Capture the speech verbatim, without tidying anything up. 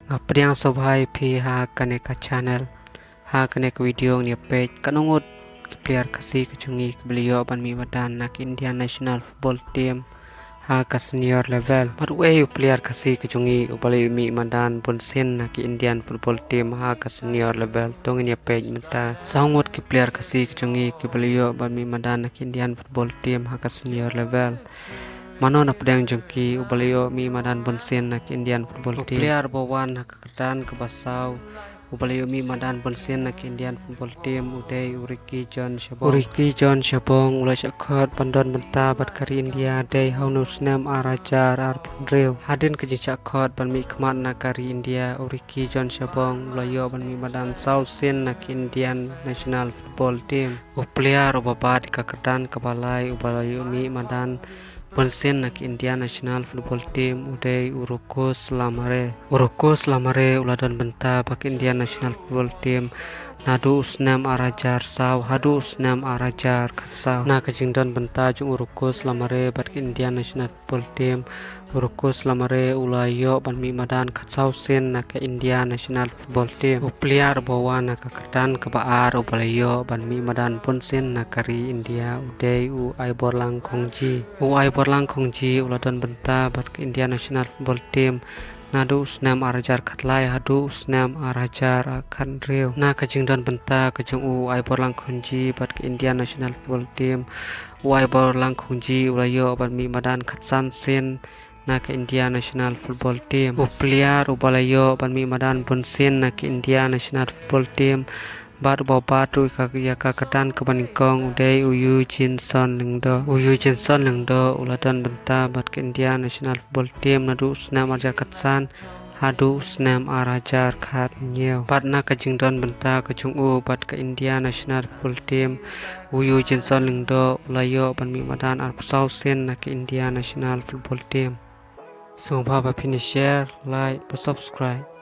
Nga pdiang sngewbha ïa phi ha kane ka channel. Ha kane ka video ngin ïa peit katno ngut ki player Khasi ka jong ngi kiba la ïoh ban mih madan na ka Indian National Football Team ha ka senior level. Bad uei u player Khasi ka jong ngi uba la ïoh mih madan bunsien na ka Indian Football Team ha ka senior level, to ngin ïa peit mynta. Saw ngut ki player Khasi ka jong ngi kiba la ïoh ban mih madan na ka Indian Football Team ha ka senior level. Mano na pdeng jong ki uba la ïoh mih madan bunsien na ka Indian Football Team? U player ba wan ha ka kyrdan kaba saw uba la ïoh mih madan bunsien na ka Indian Football Team u dei u Ricky John Shabong. U Ricky John Shabong u la shah khot ban don bynta bad ka ri India dei ha une u snem ar hajar arphew hynriew. Hadien ka jingshah khot ban mih khmat na ka ri India, u Ricky John Shabong u la ïoh ban mih madan saw sien na ka Indian National Football Team. U player uba bat ka kyrdan kaba lai uba la ïoh mih madan bunsien na ka Indian National Football Team u dei u Rocco Slamare. U Rocco Slamare u la don bynta bad ka Indian National Football Team naduh u snem ar hajar saw haduh u snem ar hajar khatsaw. Na ka jingdon bynta jong u Rocco Slamare bad ka Indian National Football Team, u Rocco Slamare u la ïoh ban mih madan khatsaw sien na ka Indian National Football Team. U player ba wan ha ka kyrdan kaba ar uba la ïoh ban mih madan bunsien na ka ri India u dei u Aiborlang Khongji. U Aiborlang Khongji u la don bynta bad ka Indian National Football Team naduh u snem ar hajar khatlai haduh u snem ar hajar khathynriew. Na ka jingdon bynta ka jong u Aiborlang Khongji bad ka Indian National Football Team, u Aiborlang Khongji u la ïoh ban mih madan khatsan sien na ka Indian National Football Team. U player uba la ïoh ban mih madan bunsien na ka Indian National Football Team bad uba bat ruh ïa ka kyrdan kaba nyngkong u dei u Eugene Son Lyngdoh. U Eugene Son Lyngdoh u la don bynta bad ka Indian National Football Team naduh u snem ar hajar khatsan haduh u snem ar hajar khathynñiew. Bad na ka jingdon bynta ka jong u bad ka Indian National Football Team, u Eugene Son Lyngdoh u la ïoh ban mih madan arphew saw sien na ka Indian National Football Team. Sngewbha ba phin share, like bad subscribe.